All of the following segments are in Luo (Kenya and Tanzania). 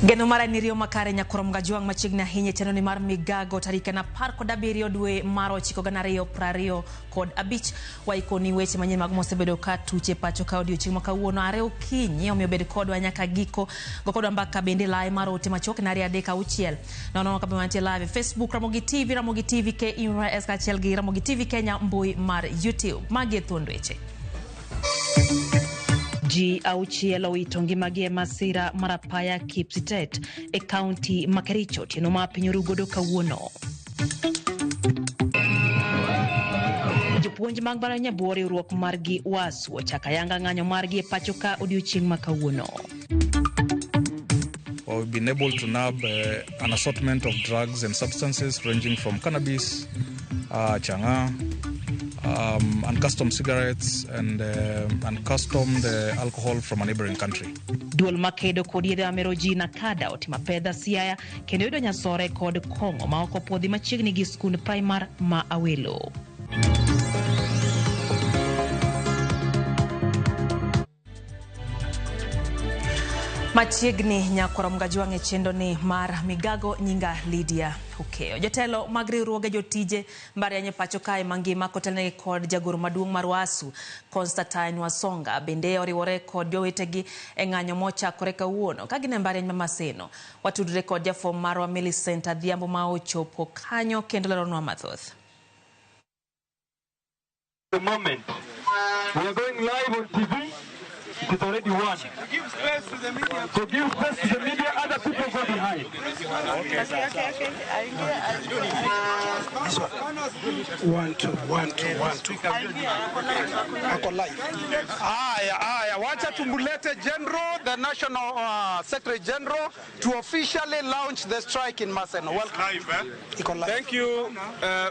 Geno mara ni riyo makare nyakorom gajwang' machiegni ahinya e chenro ni mar Migago tarik en 17 dwe mar 9 2025. Waikoni weche manyien mag mosebedo ka tuche pacho ka odiochieng' ma kawuono are okinyi, omiyo bed kodwa nyaka giko. Go kodwa mbaka bende live mar ote machuok en 236 nono kabe mantie live e Facebook Ramogi TV, Ramogi TV KES kaachiel gi Ramogi TV Kenya mbui mar YouTube. Magi e thuond weche. Ji auchiel owito ngimagi e masira mar apaya Kipsitet e kaunti ma Kericho otieno ma piny oru godo kawuono. Jopuonj mag mbalariany e bwo riwruok margi WASU ochako ayanga ng'anyo margi e pacho ka odiochieng' ma kawuono. Well, we've been able to nab an assortment of drugs and substances ranging from cannabis, chang'aa, uncustomed cigarettes, and uncustomed alcohol from a neighboring country. Duol makedo kod yedhe mamero ji NACADA otimo apedha Siaya kendo yudo nyasore kod kong'o ma ok opuodhi machiegni gi skund primar ma Awelo. Machiegni nyakwaro Mgajwang' e chenro ni mar Migago nyinga Lydia Okeyo. Jotelo mag riwruoge jotije mbalariany e pacho kae mangima kotelnegi kod jagoro maduong' mar WASU Constantine Wasonga bende oriwore kod jowetegi e ng'anyo mochakore kawuono ka gin e mbalariany ma Maseno. Watudre kod jafwambo marwa Millicent Adhiambo ma ochopo kanyo kendo leronwa mathoth. The moment we are going live on TV, it is already one. Give space to the media. So give space to the media, other people go behind. Okay. One, two, one, two, one, two. Ako live. Aya, aya, wacha tumulete General, the National Secretary General, to officially launch the strike in Maseno. Welcome. Live, eh? Iko live. Thank you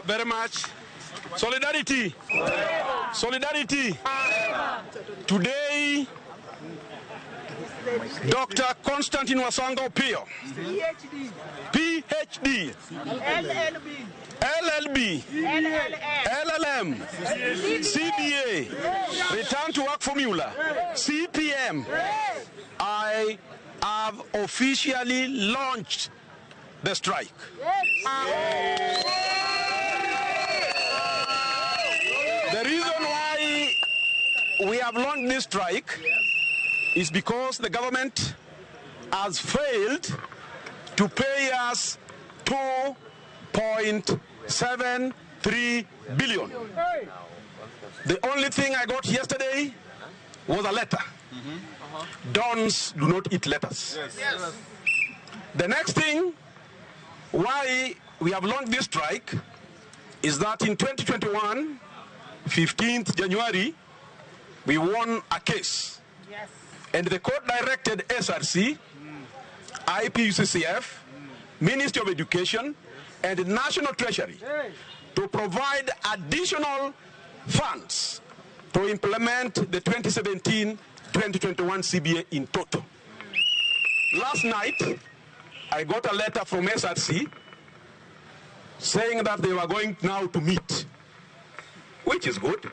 very much. Solidarity. Solidarity. Today, Dr. Constantine Wasonga Opiyo, PhD, LLB, LLB, LLM, CBA, Return to Work Formula, CPM, I have officially launched the strike. The reason why we have launched this strike is because the government has failed to pay us 2.73 billion. The only thing I got yesterday was a letter. Dons do not eat letters. Yes. The next thing why we have launched this strike is that in 2021, 15th January, we won a case. Yes. And the court directed SRC, IPUCCF, Ministry of Education, and the National Treasury to provide additional funds to implement the 2017-2021 CBA in total. Last night, I got a letter from SRC saying that they were going now to meet, which is good.